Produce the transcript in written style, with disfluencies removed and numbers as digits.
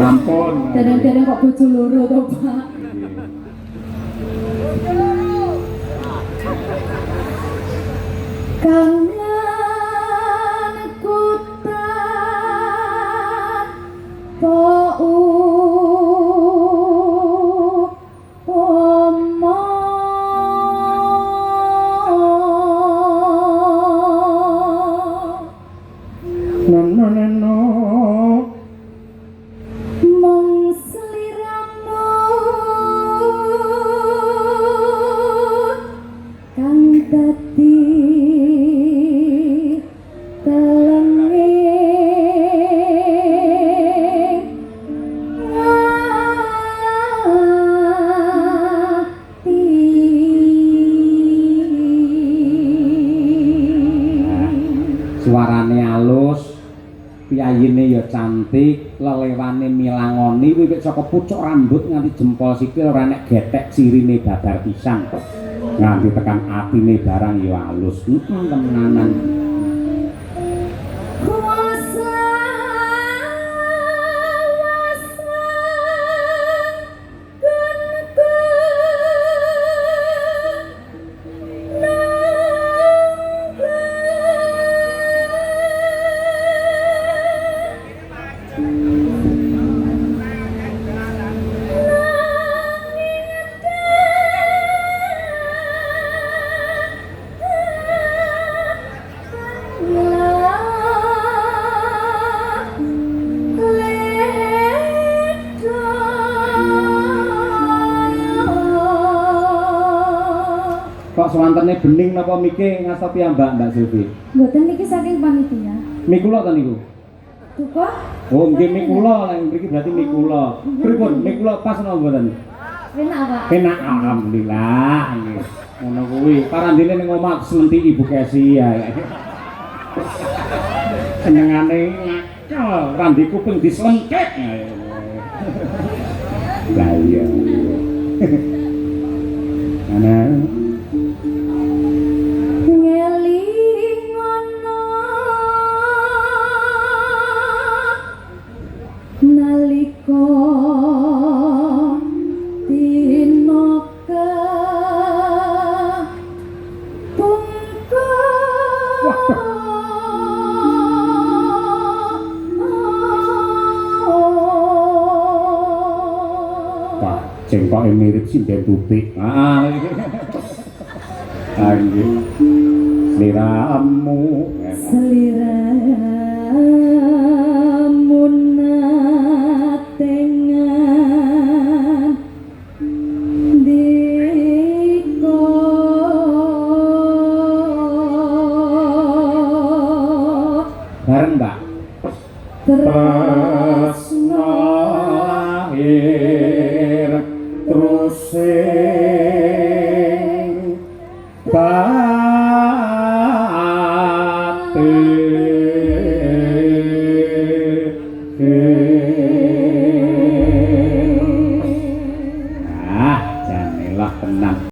Sampun. Dereng-dereng kok bojo loro to, Pak. Kangen kutan po upama. Neno neno. Mung sliramu kang dadi telenge ati. Suarane alus, piyayine ya cantik, lelewane milangoni wiwit saka pucuk rambut nganti jempol sikil ora nek gethek cirine babar pisan. Nganti tekan atine barang ya alus. Heeh, temenanan. Kuasa wasa gunku Kok swantene bening napa mike ngasta piyambak Mbak Silvi? Mboten niki saking panitia. Mie kula ta niku? Duka? Oh, nggih mie kula, lek mriki berarti mie kula. Pripun? Mie kula pas napa mboten? Enak, Pak. Enak, alhamdulillah. Nggih. Ngono kuwi. Parandene ning omah slentiki Ibu Kesi ya. Senengane ngakal, randi kuping dislengkek. Lah iya. Ana Ngelingono nalika dina kepungkur. Wah, cengkoke mirip sinden tutik. Ah. Ah nggih. Sliramu Sliramu natengan ndika bareng, Mbak. Tresna Tresna lahir terus.